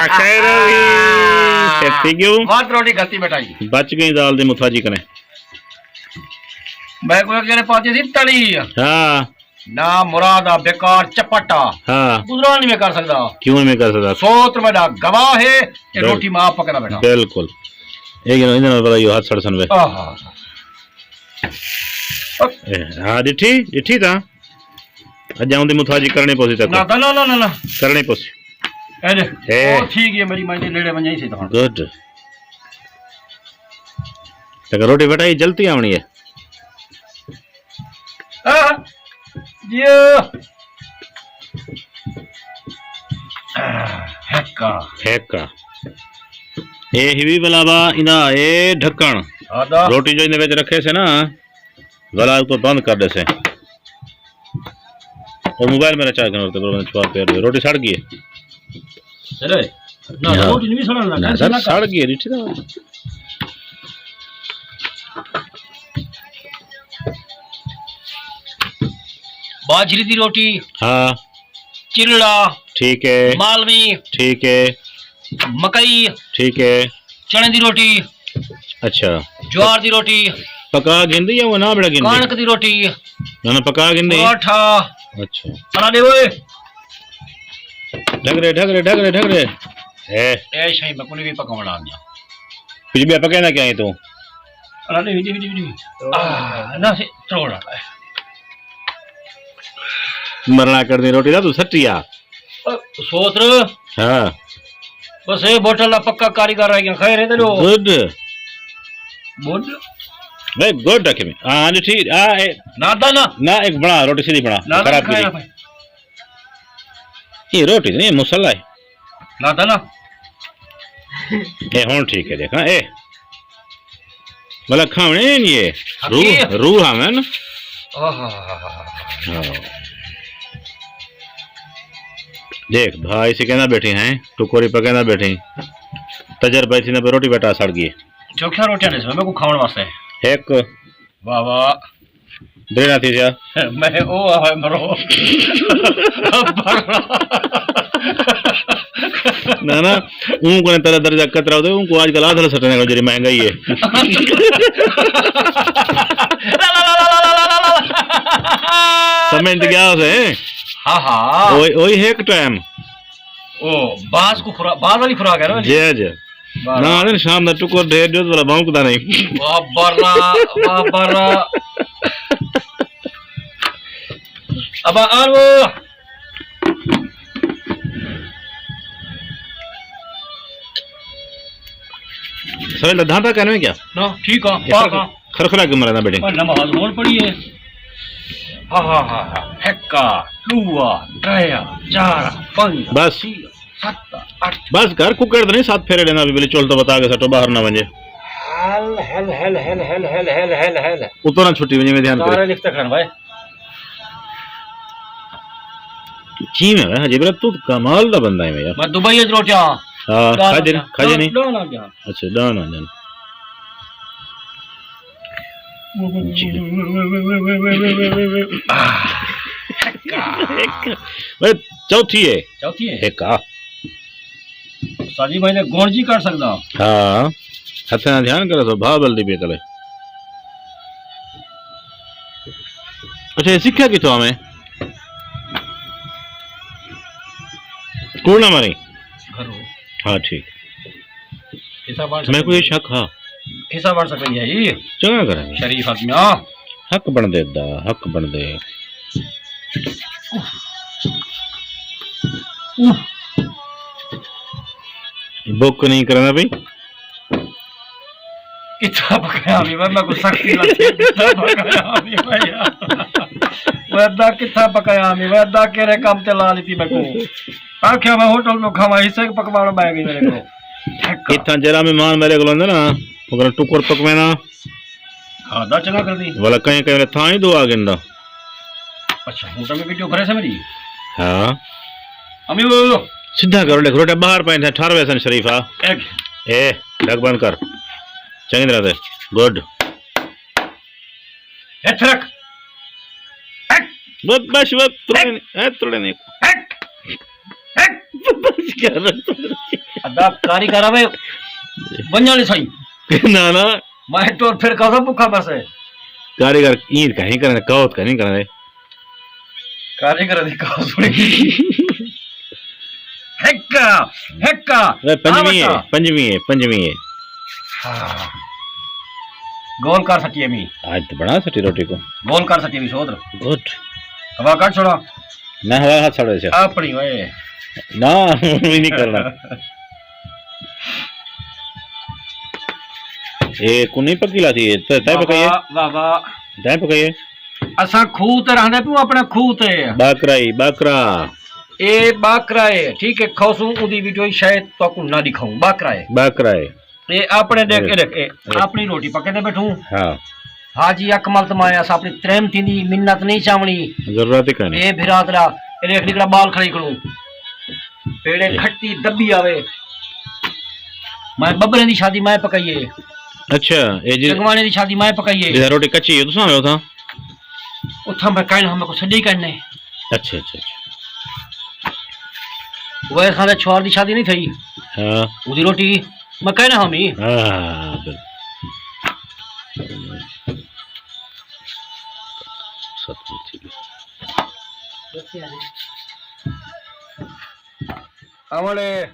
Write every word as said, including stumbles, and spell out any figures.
اکیرا وی۔ کھیتی کیوں؟ وات روٹی گھتی بیٹھائی۔ بچ ڳئی دال دی متھاجی کنے۔ میں کوئی کنے پاتی سی تڑی۔ ہاں۔ نا مراد آ بیکار چپٹا۔ ہاں۔ گزران نہیں میں کر سکدا۔ کیوں نہیں میں کر سکدا؟ سوت میڈا گواہ ہے کہ بل-، روٹی میں آپ پکنا بیٹھا۔ بالکل۔ اے کہ انہاں نال بڑا یو ہاتھ سڑ سن وے۔ آہا۔ اے، ہاں، ݙٹھی، ݙٹھی تاں۔ اڄ آؤں دی متھاجی کرݨی پوسی تیکوں۔ نہ، نہ، نہ، نہ، نہ۔ کرݨی پوسی۔ اے ݙے، اے۔ او تھی ڳئی میری مائنڈ دے نیڑے ونڄائی سی تاں۔ گڈ۔ تیکوں روٹی وٹائی جلدی آوݨی ہے۔ آہ، جیو۔ ہکا۔ ہکا۔ اے ہی وی بلا با، ایندا اے ڈھکݨ۔ آدا۔ روٹی جو ایندے وچ رکھے سے نا، بلا کو بند کر ݙے سے۔ او موبائل میرا چارج کرݨ تے، پر میں چھوڑ پیا، روٹی سڑ ڳئی ہے۔ سر، نہ، ہاں۔ روٹی نہیں سڑن لگا، نہ سر، سڑ ڳئی ہے، ݙٹھی تاں۔ باجری دی روٹی۔ ہاں۔ چلڑا۔ ٹھیک ہے۔ مالوی۔ ٹھیک ہے۔ مکئی۔ ٹھیک ہے۔ چݨے دی روٹی۔ اچھا۔ جوار دی روٹی۔ پکا گھندی یا وہ نہ بڑا گھندی؟ کݨک دی روٹی۔ نہ، نہ، پکا گھندی۔ پراٹھا۔ اچھا۔ سلاد دے اوئے۔ ڈھگرے، ڈھگرے، ڈھگرے، ڈھگرے۔ اے۔ اے شاہی میں کونی بھی پکاوݨ آ ڳیا۔ کجھ ٻیا پکیندا کیا ہیں توں؟ سلاد دے، دے، دے، دے۔ آہ، نہ سے تروڑا۔ مرنا کر دی روٹی دا تو سٹیا۔ سوتر۔ ہاں۔ بس اے بوٹل دا پکا کاریگر رہ ڳیا، خیر ہے تیݙو۔ گڈ۔ گڈ۔ بھائی گڈ رکھے میں۔ ہاں جی ٹھیک۔ آ، اے۔ نہ دا نہ۔ نہ، ایک بنا، روٹی سیدھی بنا۔ نہ دا خراب کھایا کری۔ بھائی۔ اے روٹی نہیں، مسالہ ہے۔ نہ دا نہ۔ اے ہݨ ٹھیک ہے، دیکھ، ہاں، اے۔ بھلا کھاوݨے نہیں ہے۔ روح، حقیقت۔ روح آوے نا۔ آہا۔ ہاں۔ دیکھ، بھائی سے کہنا بیٹھے ہیں، ٹکوری پکیندا بیٹھے ہیں۔ تجربہ تھی نہ پہ روٹی بیٹا سڑ ڳئی۔ چوکھا روٹیاں ݙیسو میکوں کھاوݨ واسطے۔ ہک۔ واہ واہ۔ ݙیݨا تھی سیا۔ میں او آ مرو۔ نہ، نہ، اوں کوں تیرا درجہ کترا ہوندے، اوں کوں اڄ کل آدھل سٹݨے کوں جیڑھی مہنگائی ہے۔ سمجھ ڳیا ہوسے۔ ہاں، ہاں۔ اوئے، اوئے ہک ٹائم۔ او، باز کوں خورا-، باز والی خوراک ہے نا؟ جی، جی۔ بارہ۔ نہ، نہ، شام دا ٹکر ڈھیر ݙیو، تھوڑا بھونکدا نہیں۔ واہ بارہ، واہ بارہ۔ ابا آلو۔ سویل دا دھاندا کنے کیا؟ نہ، ٹھیک آ، پاک آ۔ کھرکھرا کیوں مردا بیٹھے؟ پر نماز ہون پڑھی ہے۔ ہا، ہا، ہا، ہا۔ ہکا، ݙوا، تریا، چار، پنج، بس۔ چھی، ست، اٹھ۔ بس کر، ککڑ تے نہیں ست پھیرے ݙیندا پئی، بلے چول تاں وتا کے سٹو باہر نہ ونڄے۔ ہل، ہل، ہل۔ اتوں نہ چھٹی ونڄے، میں دھیان کرے۔ سارے لکھتے کھڑن بھائی۔ چی میں ہجے بلا تو کمال دا بندہ ہے یار۔ میں دبئی اچ روٹیاں۔ ہاں، ݙاہ کھاجے نہ، کھاجے نہیں۔ ݙاہ نہ ݙاہ۔ اچھا، ݙاہ نہ ݙاہ۔ جی۔ بھائی، چوتھی ہے۔ چوتھی ہے؟ ہک آ۔ ساجی بھائی نے گوݨ جی کر سڳدا۔ ہاں۔ ہتھاں نال دھیان کرو سو، بھا بلدی پئی تلے۔ اچھا، اے سکھیا کتھوں آویں؟ کوڑ نہ ماریں۔ گھرو۔ ہاں، ٹھیک۔ کسا بݨ میں کوئی سڳدی؟ شک ہا۔ کسا بݨ سڳدی ہے اے؟ چنڳا کریں۔ شریف آدمی آ۔ حق بݨدے دا، حق بݨدے۔ بک نہیں کرنا بھائی۔ کتھاں پکایا ہمی وے، میں کو سختی لگی، کتھاں پکایا ہمی وے یار۔ وے ادا کتھاں پکایا ہمی وے، ادا کیڑھے کم تے لا لیتی میں کو۔ آکھیا میں ہوٹل میں کھاواں، حصے پکوانا بہ گئی میرے کو۔ اتھاں جیڑھا مہمان میرے کول آندے نا، اگر ٹکر پکوینا۔ ہاں، دا چنڳا کر دی۔ والا کہیں کہیں ویلے تھاں ہی دعا گھندا۔ اچھا، ہوں تاں میں ویڈیو کرے سے میری۔ ہاں۔ امی وہ، وہ، وہ۔ سدھا کرو، لکھ روٹے باہر پائیں تھے، ٹھار ویسن شریفا۔ ایک۔ اے، ڈھک بند کر۔ چنگی طرح سے۔ گڈ۔ ہتھ رکھ۔ ہٹ۔ بس، بس، بس، ترڑے ہٹ۔ نہیں، اے، ترڑے نہیں۔ ہٹ۔ ہٹ۔ بس، کیا رکھ؟ ادا کاریگر آوے، ونڄݨ سائیں۔ نہ، نہ۔ میں ٹر پھر کھادا بکھا بس۔ کاریگر ایں کہیں کرݨے، کہوت کہیں کرݨے۔ کاریگر دی کہوت سݨی۔ ہک، ہک، اے پنجویں ہے، آوتا۔ پنجویں ہے، پنجویں ہے۔ ہاں۔ گول کر سٹی امی۔ آج تو بنا سٹی روٹی کو۔ گول کر سٹی امی سوتر۔ گڈ۔ ہوا کٹ چھوڑا۔ نہ ہوا ہاتھ چھوڑے سے۔ اپݨی وے۔ نہ، نہیں کرنا۔ اے کو نہیں پکی لاتی ہے، تے، تے پکائی ہے؟ واہ، واہ، واہ۔ تے پکائی ہے؟ اساں کھوہ تے رہندے پیوں، اپݨے کھوہ تے۔ باکرا ہی، باکرا۔ اے باکرا ہے، ٹھیک ہے، کھوسوں اودی ویڈیو شاید تہاکوں نہ ݙکھاؤں، باکرا ہے۔ باکرا ہے۔ اے اپݨے ݙیکھ، اے ݙیکھ، اے اے۔ اپݨی روٹی پکیندے ٻیٹھوں۔ ہاں۔ حاجی اکمل تے میں اساں اپݨی تریم تھیندی، منت نہیں چاوݨی۔ ضرورت ہی کائنی۔ اے بھرا تیݙا، اے ݙیکھ نکڑا ٻال کھڑی کھڑوں۔ پیڑے اے۔ کھٹی دبی آوے۔ میں ٻٻریں دی شادی میں پکائی ہے۔ اچھا، اے جی۔ چنگواݨے دی شادی میں پکائی ہے۔ جی روٹی کچی ہے، تساں آئے ہو تھاں؟ اتھاں میں کائنی ہاں، میکوں سݙے ہی کائنی۔ اچھا، اچھا، اچھا۔ ویر خان دے چھوار دی شادی نہیں تھئی؟ ہاں۔ اودی روٹی میں کائنی ہاں می۔ ہاں، بالکل۔ سب کچھ ٹھیک ہے۔ آوݨے۔